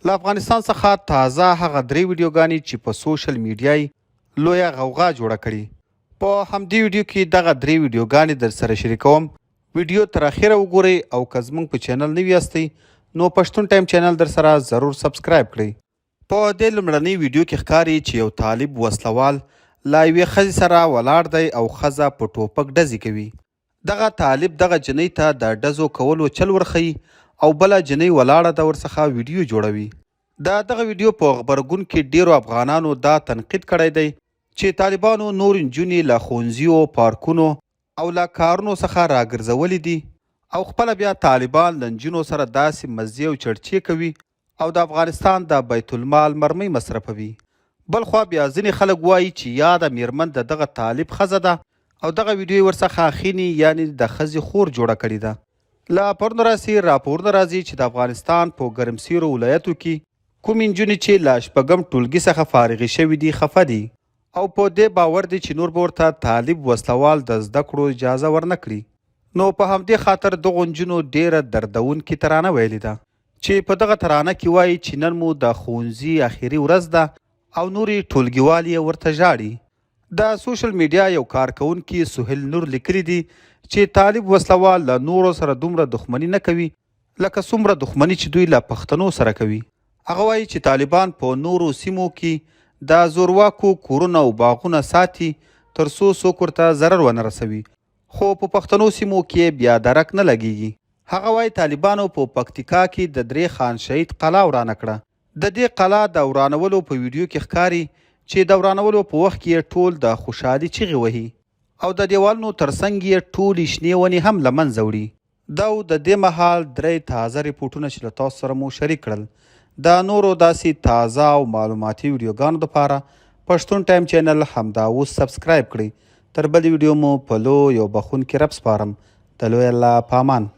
له افغانستان څخه تازه هغه درې ویډیوګانې چې په سوشل میډیا یې لویه غوغا جوړه کړې. په همدې ویډیو کې دغه درې ویډیوګانې درسره شریکوم. ویډیو تر اخره وګورئ او که زموږ په چینل نوي یاستئ نو پښتون ټایم چینل درسره ضرور سبسکرایب کړئ. په دې لومړنۍ ویډیو کې ښکاري چې یو طالب وسلوال له یوې ښځې سره ولاړ دی او ښځه په ټوپک ډزې کوي. دغه طالب دغه جنۍ ته د ډزو کولو چل ورښيي او بله جنۍ ولاړه ده ورڅخه ویډیو جوړوي. د دغه ویډیو په غبرګون کې ډېرو افغانانو دا تنقید کړی دی چې طالبانو نور نجونې له ښوونځيو، پارکونو او له کارونو څخه راګرځولې دي او خپله بیا طالبان له نجونو سره داسې مزې او چړچې کوي او د افغانستان د بیت المال مرمۍ مصرفوي. بلخوا بیا ځینې خلک وايي چې یاده میرمن د دغه طالب ښځه ده او دغه ویډیو یې ورڅخه اخینې یعنې د ښځې خور جوړه کړې ده. له پرون راهیسې راپورونه راځي چې د افغانستان په ګرمسیرو ولایتو کې کومې نجونې چې له شپږم ټولګي څخه فارغې شوې دي خفه دي او په دې باور دي چې نور به ورته طالب وسله وال د زده کړو اجازه ورنه کړي نو په همدې خاطر دغو نجونو ډېره دردونکې ترانه ویلې ده. چې په دغه ترانه کې وايي چې نن مو د ښوونځي اخري ورځ ده او نورې ټولګیوالې یې ورته ژاړي. د سوشل میډیا یو کارکوونکي سهیل نور لیکلي دي چې طالب وسله وال له نورو سره دومره دښمني نه کوي لکه څومره دښمني چې دوی له پښتنو سره کوي. هغه وايي چې طالبان په نورو سیمو کې د زورواکو کورونه او باغونه ساتي تر څو څوک ورته ضرر ونه رسوي خو په پښتنو سیمو کې یې بیا درک نه لګیږي. هغه وايي طالبانو په پکتیکا کې د درې خان شهید قلا ورانه کړه. د دې قلا د ورانولو په ویډیو کې ښکاري چې د ورانولو په وخت کې یې ټول د خوشحالي چیغې وهي او د دیوالونو تر څنګ یې ټولې شنې ونې هم له منځه وړي. دا و د دې مهال درې تازه رپوټونه چې له تاسو سره مو شریک کړل. د نورو داسې تازه او معلوماتي ویډیوګانو لپاره پښتون ټایم چینل همدا اوس سبسکرایب کړئ. تر بلې ویډیو مو په لوی او بخښونکي رب سپارم. د لوی الله په امان.